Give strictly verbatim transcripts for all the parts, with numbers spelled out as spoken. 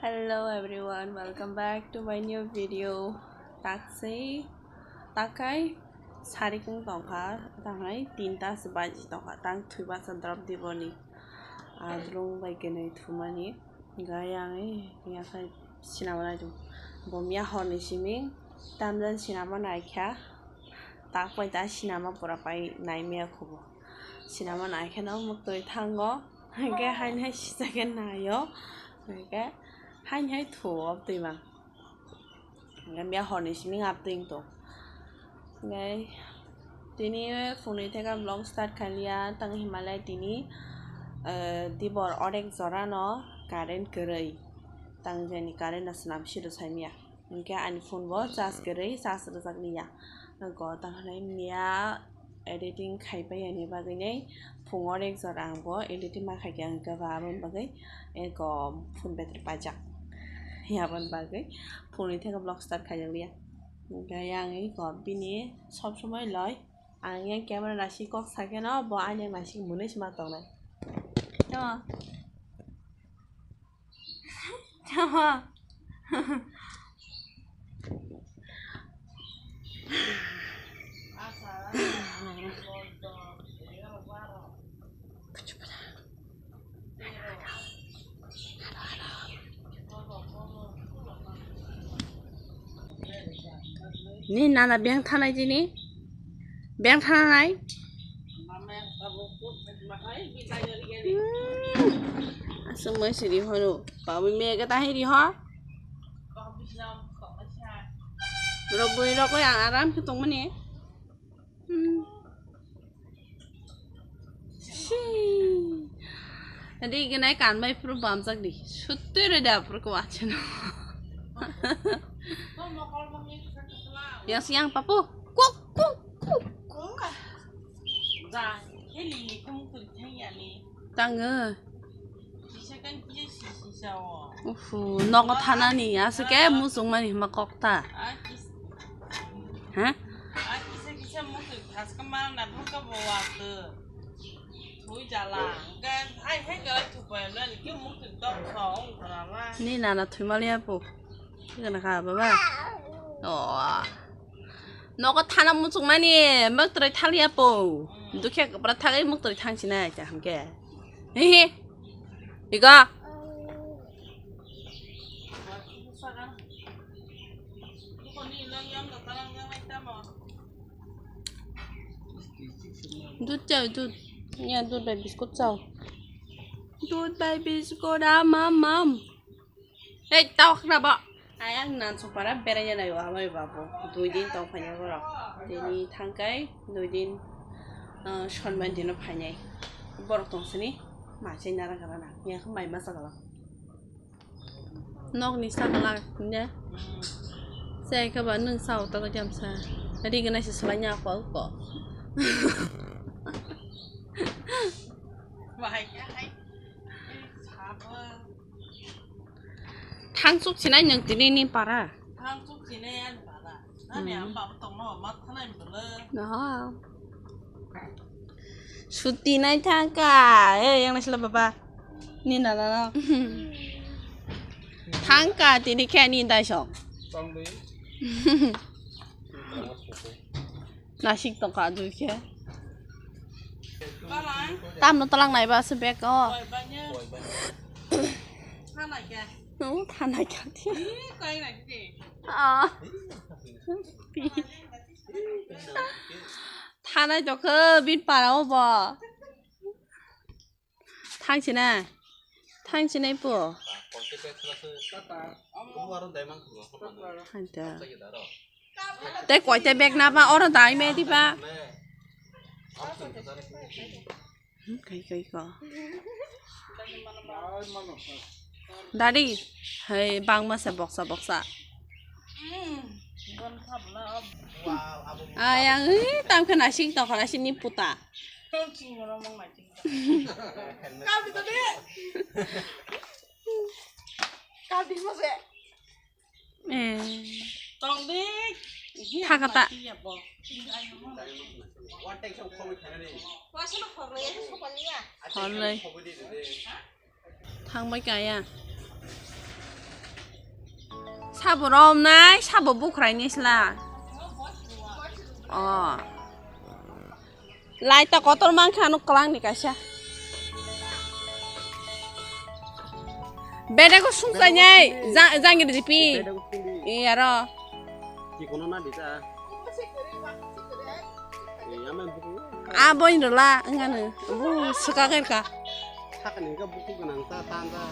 Hello everyone, welcome back to my new video. Taksai takai sarikung tongkha, tangnai tinta se baji tongkha, tang thwiba sa drop diboni. Adrung bai kenai thumani. Gayang e yakai sinama nai bo miya horni siming tamjan sinama naikha. Tak pai ta sinama pura pai nai miya khubo. Sinama naikhe no muktwi thango. Hingke haini hai sijak khe naio. Hingke haini hai thuo twima. Hingke miya horni simi ngap twing to. Hingke tini phunui theka vlog start khalia tang himalai tini, eh, dibor orek jora no current kwrwi. Tang jani current no swnam siro saimya. Hingke ani phone bo charge kwrwi, charge rwjak liya. Go tang hinai miya editing khai pai ani bagwi nei phungo rek jora ang bo editing ma khai khe ang khe ba aboni bagwi eko phone battery paijak. Aboni bagwi phone ni theke vlog start khaijak liya. Hingke yang eko bini sob somoi loi ang yang camera nasi kok sa khe no bo ani nasi mwnwi se ma tongnai. Tamo. Tamo. Ni nana beng thanai jini? Beng thanai? Hmm. Aswk mai siri hono. Babu mega tahi ri ho. Rok bui rok oi ang aram khe tongmani. Hmm. Shi. Adi ganai kan bai puro bamjak di. Sutui re da puro ko acheno. Yang siang papu. Kuk kuk kuk. Tango. Ufu, nogo thanani, aswk khe muchungmani hwnba kok ta. Ha? Ni nana thwimaliya po. Thikana kha baba. Oh. Nogo thana muchungmani, moktroi thaliya po. Dukhe kwbra thagwi moktroi thangsinai ta hwnkhe. Hehe. Iga. Dud chao, dud. Ya, dud bai biskut chao. Dud bai biskut, am, am, am. Hei, tao khna bo. Ayang nan sopara berai ya nayo, amai babo. Dui din tong phanya borok. Tini thangkai, dui din, ah, sonman dino phainai. Borok tong sini, ma chai nara gara na. Ya khe mai masa gala. Nok ni sakala ne. Sai khe ba nwng sao ta jam sa. Ri gana si sala nya ko ko. Bahai ya hai. Thangsuk sinai nwng tini ni para. Thangsuk sinai ani para. Ani Hmm. Am babo tongno ma thanai bolo. Aha. Suti nai thangka. Eh, yang nai sila baba. Ni nana no. Thangka tini khe ni dai song. Tongdi. Nasik tongkha dui khe. Tamno talang naiba se bag o. No, thanai kha di. Ah. Thanai tokho bin para o bo. Thangsinai. Thangsinai po. Hanta. Tei koita bag na ba oro dai me di ba. Hmm, kai, kai ko. Dadi, hai bangma se boksa, boksa. Ayang, eh, tam khe nasing tongkha nasing ni puta. Kaldi to de. Kaldi mo se. Eh. Tong de. Thaka ta. Hol lai. Thang bai kaya. Sabo romnai, sabo bukhraini sla. Oh. Lai ta kotor mankha ano kwlangni kaisa. Beda ko sungsainai, jang-, jangir dipi. Beda ko sungdi. Iya ro. Chikono na dita. Aboin rwla wngkha nw. Bo swkagwi rwkha. Sakni wngkha bukhuk gwnang ta, ta, ta.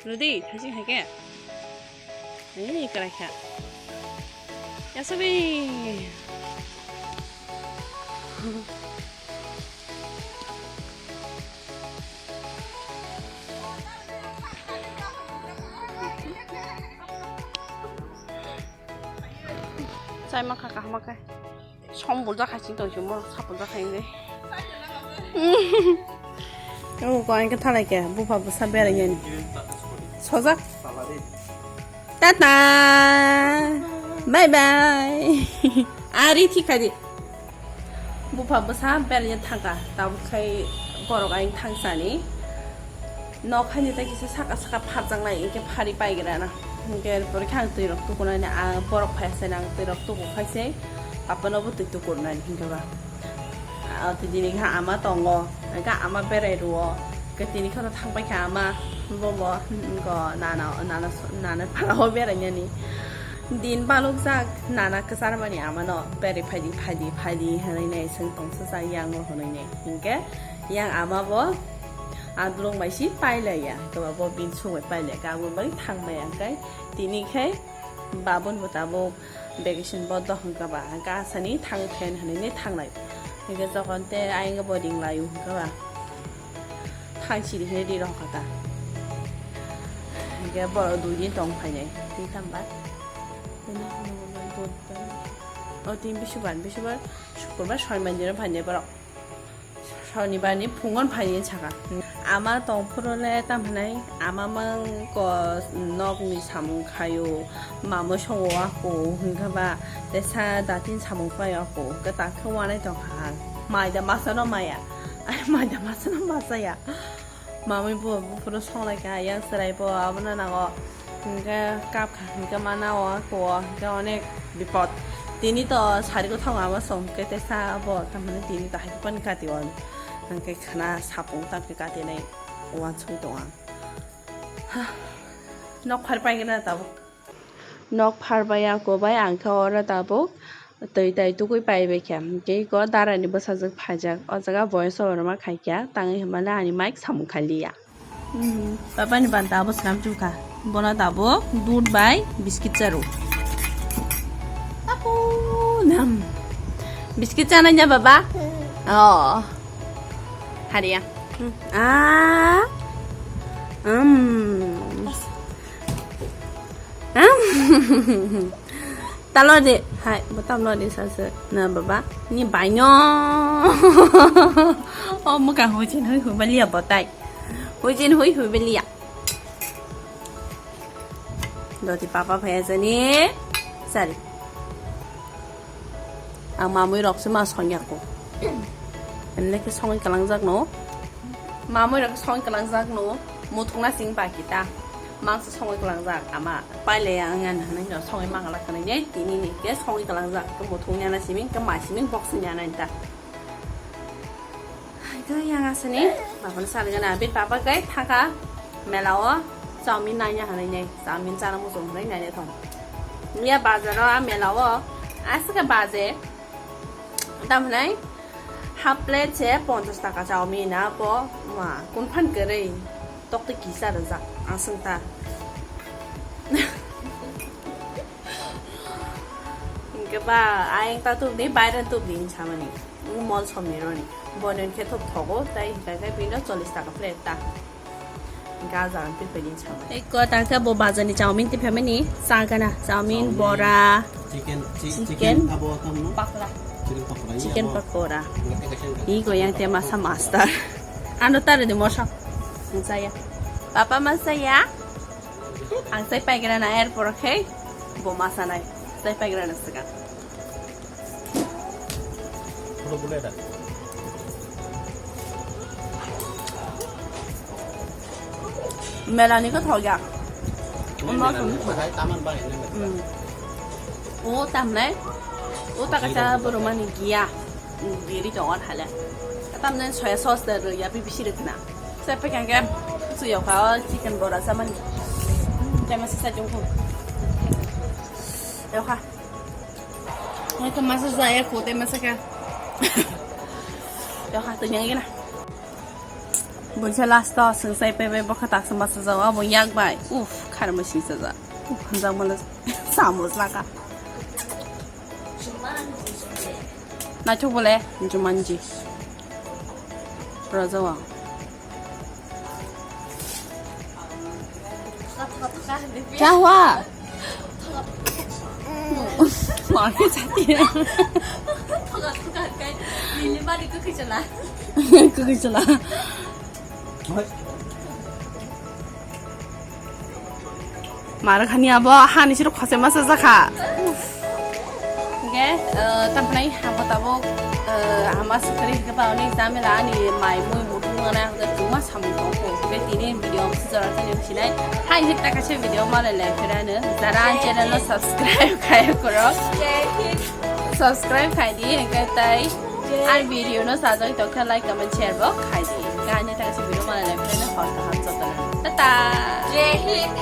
Rwdi, thaiching hai khe. Ei, kwrai kha. Yasabi. Chai ma kha kaham khe. Som buljak hai ching tong chimo, sa buljak hai nge. Oh, ko ang khe thalai khe, bupha bwsa berai yani. Sojak. Tata. Bye bye. Ari thik khai di. Bupha bwsa beraiya thangkha, tabuk khai borok ayang thangsani. Nok haini tei kisa saka saka pharjaknai, hinkhe phari paigrana. Hinkhe porikhe ang twi rok tukunani, ah, borok phaiya se nang twi rok tuku khai se, papa no bo twi tukurnani hinkhe ba. Ah, twi dini kha ama tongo, hinkhe ama berai rwo, hinkhe tini kheno thang paikha ama, bo bo, hinkhe nana, nana, nana phalao berainani. Din balukjak nana kwcharmani amano beri phaidi, phaidi, phaidi hwnwi nai swng tongsa sa yango hwnwi nai. Hinkhe yang ama bo adulung bai si pailaiya, hinkhe bo bini sugwi pailai khe abo bai thangbaiya. Hinkhe tini khe babun bo tabuk vacation bo dohon khe ba, hinkhe asani thang phen hwnwi nai thangnai. Hinkhe jokhon te ayang bo ring laio hinkhe ba. Thangsiri khe ri rw kha ta. Hinkhe borok dui din tong phainai. Twi thamba. O tin bisubar, bisubar, sukurbar, sonibar dino phainai borok. Sonibar ni phungon phainai saka. Ama tong phuru le tam hinai, ama mang ko nok ni samung khaio, mamo songo ako, hinkhe ba tesa datin samung khlaio ako, kwtal khe wanai tong kha. Maida masa no maya. Ai, maida masa no masa ya. Mamui bo buphuru songlai kha, yang chwrai bo abono nango. Hinkhe kap kha, hinkhe mana o, ako o, hinkhe onek bipot. Tini to sari kwthang ama song khe tesa bo, tamani tini to hai phano kati o. Hinkhe khna sapung tamkhe kati nai uansuk tong ang. Ha, nok phar pai gana tabuk. Nok phar bai ako bai ang khe oro tabuk twi tai tugui pai bai kha. Tei iko dara ni bwsajwk phaijak. O jaga voice over ma khai kha. Tangwi hwnba le ani mic samung khai li ya. Hmm, papa ni ban tabuk slam chu kha. Bono tabuk dudh bai biscuit charo. Tapu nam. Biscuit chanai ya baba? Oh. Hariya. Hmm. Ah. Hmm. Talo de, hai, bo tamlo de sasa. Na baba, ni baino. O muka huijin hui hui baliya botai. Huijin hui hui baliya. Doti papa phaya jani. Sari. Ang mamui rok se ma songya ko. Emne ke songwi kalangjak no. Mamui rok songwi kalangjak no. Muthungna sing baki ta. Mangsa songwi kalangjak ama. Paile ang yan hanai no songwi mangalak kanai ne. Tini ni ke songwi kalangjak. Ke muthungya na siming ke ma siming box nya na ta. Haikhe yang asani, babano salai gana, bini papa khe thaka mela o chowmin naina hinwi nai, chowmin chana muchung hinwi naina thang. Miya bazar o a mela o aswk khe baje, tamo hinai half plate se ponchash taka chowmin, abo ma kun phan kwrwi tokti kisa rwjak aswk ta. Hinkhe ba ayang ta tubni, baire tubni hinwi samani. Mol somni roni. Bono hinkhe thop thogo, tai hinkhe khe bino chollish taka plate ta. Gaja ang twi phaini sama. Eko ta khe bo bazar ni chowmin twi phaimani. Chagana, chowmin, chowmin, bora, chicken, chi-, chicken, chicken abo tamo? Pakora. Chicken pakora, chicken abo pakora. Ego yang te masa master. Ano tare de mosa. Masaya. Papa masaya. Ang sai paigrana airport khe bo masanai. Sai paigrana saka. Photo bulai da. Melani ko thok ya. Omo song. Bahai taman bahai na. Hmm. O tamnai. O ta kacha boromani giya. Hmm, giri to on hale. Tamnai soya sauce da ya pi bisi rikna. Sa pe kangke su yo kha chicken bora sa mani. Tema sa sa jong ko. Yo kha. Yo kha masa sa ya ko te masa ka. Yo kha to nyang gina. Buisa last o swngsai paibai bokha taksa masa jao abo yak bai. Uff, kharma singsa ja. Uff, hanjak mala samus laka. Naithok bole, Jumanji. Rajawa. Kya hua? Mami chati. Kwkwi chwla. Mara khani abo hani siro khose masa jakha. Ge, eh, tamphai habo tabok, eh, hama sukri ke ba oni jamela ani mai mui mutu ngana habo tuma samung tongko. Ge tini video am sujara tini sinai. Hai hit ta kache video male le phirano. Jara an channel no subscribe khai koro. Subscribe khai di, hingke tai an video no sajak tokha like, comment, share bo khai di. Ge ani ta kache video male le phirano hor kaham jotono. Tata. Jai Hind.